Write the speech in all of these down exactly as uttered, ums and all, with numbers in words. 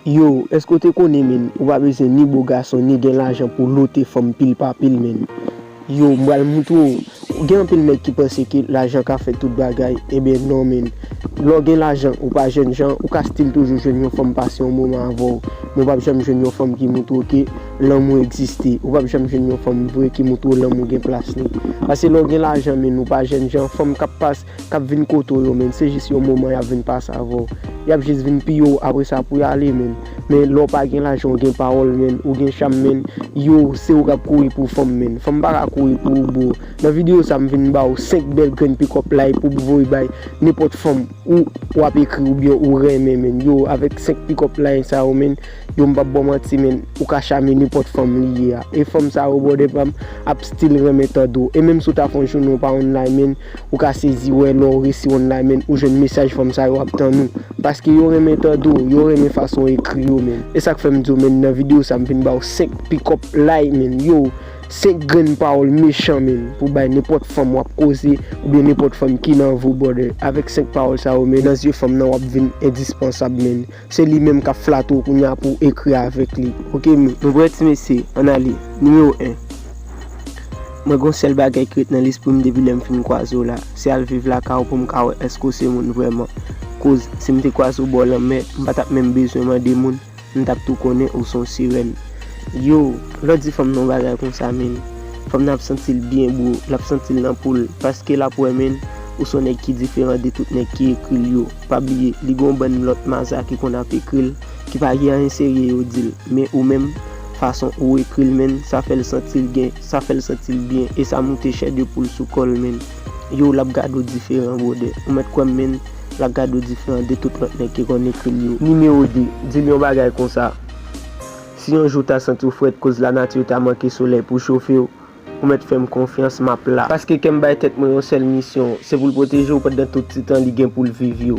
Yo, èske w te konnen, menn, ou pa bezwen ni bo gason, ni gen lajan pou lote fanm pil pa pil, menn? Yo, m pral moutre w. Gen anpil nèg ki panse ke lajan ka fè tout bagay. Ebyen, non, menn. Lè w gen lajan, ou pa jènjan, ou ka still toujou jwenn yon fanm pase yon moman avè w. Men w p ap janm jwenn yon fanm ki moutre w ke lanmou egziste. Ou p ap janm jwenn yon fanm vre ki moutre w lanmou gen plas li. Paske lè w gen lajan, menn, ou pa jènjan, fanm k ap pase k ap vin kote w yo, menn, se jis yon moman y ap vin pase avè w. Y ap jis vin piye w, apre sa pou y ale, menn. Men lè w pa gen lajan, w gen pawòl, menn, ou gen cham, menn, yo, se ou k ap kouri pou fanm, menn. Fanm pa ka kouri pou ou, bro. Nan videyo sa, m vin ba w senk bèl grenn pikòp lay pou w voye bay nenpòt fanm ou w ap ekri oubyen ou renmen, menn. Yo, avèk senk pikòp lay sa yo, menn, yo, m p ap ba w manti, menn, ou ka chame nenpòt fanm li ye a. E fanm sa yo, brother pa m, ap still renmen tande w. E menm si w ta fè yon jounen w pa online, menn, ou ka sezi wè lè w resi online, menn, ou jwenn mesaj fanm sa yo ap tann ou. Paske yo renmen tande w, yo renmen fason w ekri yo, menn. E sa k fè m di w, menn, nan videyo sa, m vin ba w senk pikòp lay, menn. Yo, senk grenn pawòl mechan, menn, pou bay nenpòt fanm w ap koze, oubyen nenpòt fanm ki nan vi w, brother. Avèk senk pawòl sa yo, menn, nan zye fanm nan, w ap vin endispansab, menn. Se li menm k ap flate w kounye a pou w ekri avèk li. Oke, menn. Nou prè, ti mesye, ann ale. Nimewo en. Mwen gen yon sèl bagay ki ret nan lespri m depi lè m fin kwaze w la. Se al viv lakay ou pou m ka wè èske w se moun vrèman. Koz, si m te kwaze w bò lanmè, m pa t ap menm bezwen mande moun, m t ap tou konnen ou se yon sirèn. Yo, lè w di fanm nan yon bagay konsa, menn, fanm nan ap santi l byen, bro. L ap santi l nan po l. Paske l ap wè, menn, ou se yon nèg ki diferan de tout nèg ki ekri l yo. Pa bliye, li gen yon bann lòt maza ki konn ap ekri l, ki pa gen anyen serye yo di l. Men ou menm, fason ou ekri l, menn, sa fè l santi l gen, sa fè l santi l byen, e sa moute chè de poul sou kò l, menn. Yo, l ap gade w diferan, brother. Ou mèt kwè m, menn, l ap gade w diferan de tout lòt nèg ki konn ekri l yo. Nimewo de, di l yon bagay konsa. Si yon jou w ta santi w frèt koz lanati ta manke solèy pou chofe w, ou mèt fè m konfyans, m ap la. Paske kè m bay tèt mwen yon sèl misyon, se pou l pwoteje w pandan tout ti tan li gen pou l viv yo.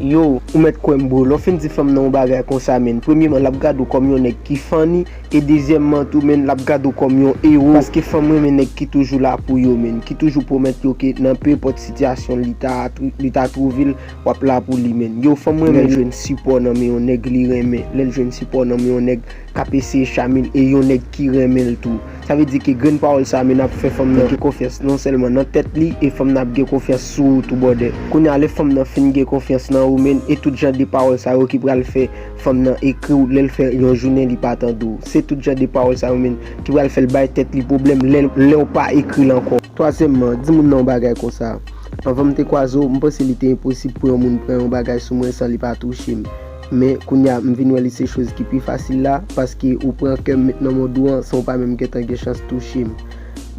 Yo, ou mèt kwè m, bro, lè w fin di fanm nan yon bagay konsa, menn, premyeman, l ap gade w kòm yon nèg ki funny, e dezyèmman tou, menn, l ap gade w kòm yon ewo. Paske fanm renmen nèg ki toujou la pou yo, menn, ki toujou pwomèt yo ke nan pe enpòt sitiyasyon li ta, li ta twouve l, w ap la pou li, menn. Yo, fanm renmen jwenn sipò nan men yon nèg li renmen. Lè l jwenn sipò nan men yon nèg k ap eseye chame l e yon nèg ki renmen l tou. Sa vle di ke grenn pawòl sa a, menn, ap fè fanm nan gen konfyans non sèlman nan tèt li, e fanm nan ap gen konfyans sou ou tou, brother. Kounye a, lè fanm nan fin gen konfyans nan ou, menn, e tout jan de pawòl sa yo ki pral fè fanm nan ekri w lè l fè yon jounen li pa tande w. Se tout jan de pawòl sa yo, menn, ki pral fè l bay tèt li pwoblèm lè, lè w pa ekri l ankò. Twazyèmman, di moun nan yon bagay konsa. Anvan m te kwaze w, m panse li te enposib pou yon moun pran yon bagay sou mwen san li pa touche m. Men, kounye a, m vin wè li se choz ki pi fasil la, paske ou pran kè m met nan men w dou an san w pa menm gentan gen chans touche m.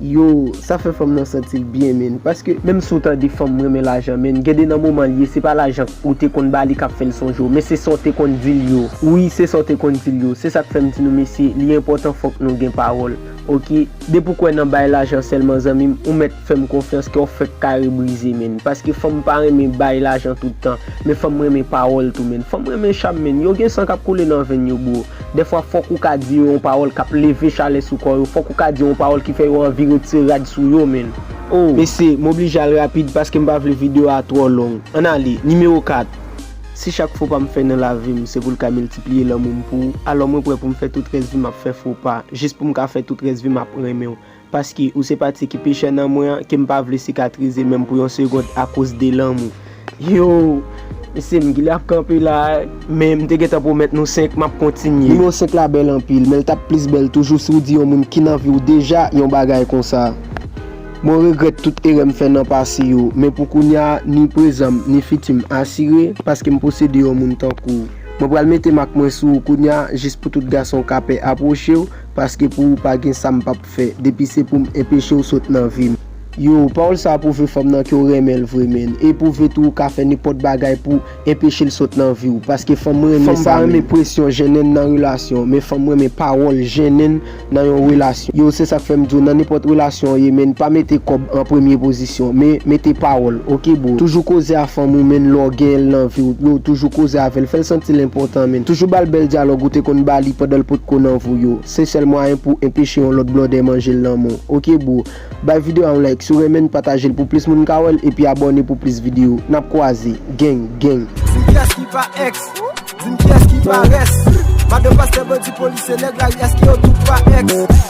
Yo, sa fè fanm nan santi l byen, menn. Paske, menm si w tande fanm renmen lajan, menn, gen de nan moman l ye, se pa lajan ou te konn ba li k ap fè l sonje w, men se sa w te konn di l yo. Wi, se sa w te konn di l yo. Se sa k fè m di nou, mesye, li enpòtan fòk nou gen pawòl. Oke? Depi w kwè nan bay lajan sèlman, zanmi m, ou mèt fè m konfyans ke w fèk kare brize, menn. Paske fanm pa renmen bay lajan tout tan, men fanm renmen pawòl tou, menn. Fanm renmen cham, menn. Yo gen san k ap koule nan venn yo, bro. Dèfwa, fòk ou ka di yo yon pawòl k ap leve chalè sou kò yo. Fòk ou ka di yo yon pawòl ki fè yo anvi retire rad sou yo, menn. Oh, mesye, m oblije al rapid paske m pa vle videyo a twò long. Ann ale, nimewo kat. Si chak fo pa m fè nan lavi m, se pou l ka miltipliye lanmou m pou ou, alò mwen prè pou m fè tout rès vi m ap fè fo pa, jis pou m ka fè tout rès vi m ap renmen w. Paske ou se pati ki pi chè nan mwen an, ke m pa vle sikatrize menm pou yon segond akoz de lanmou. Yo, mesye, m genlè ap kanpe la, men m te gentan pwomèt nou senk, m ap kontinye. Nimewo senk la bèl anpil, men l t ap plis bèl toujou si w di yon moun ki nan vi w deja yon bagay konsa. Mwen regrèt tout erè m fè nan pase yo, men pou kounye a, ni prezan m, ni fiti m asire, paske m posede yon moun tankou w. Mwen pral mete mak mwen sou ou kounye a, jis pou tout gason ka pè apwoche w, paske pou ou pa gen sa m p ap fè, depi se pou m enpeche w sot nan vi m. Yo, pawòl sa a pwouve fanm nan ke w renmen l vre, menn, e pwouve tou ou ka fè nenpòt bagay pou enpeche l sot nan vi w, paske fanm renmen sa, menn. Fanm pa renmen presyon jennen nan relasyon, men fanm renmen pawòl jennen nan yon relasyon. Yo, se sa k fè m di w, nan nenpòt relasyon w ye, menn, pa mete kòb an premye pozisyon, men mete pawòl, oke, bro? Toujou koze a fanm ou, menn, lè w genyen l nan vi w. Yo, toujou koze avè l, fè l santi l enpòtan, menn. Toujou ba l bèl dyalòg ou te konn ba li pandan l potko nan vi w yo. Se sèl mwayen pou w enpeche yon lòt blòdè manje l nan men w, oke, bro? Bay videyo a yon like si w renmen l, pataje l pou plis moun ka wè l, epi abòne pou plis videyo. N ap kwaze. Gang, gang. Di m kiyès ki pa ex. Di m kiyès ki parès. Madan pastè, bandi, polisye, nèg lari, èske yo tout pa èks?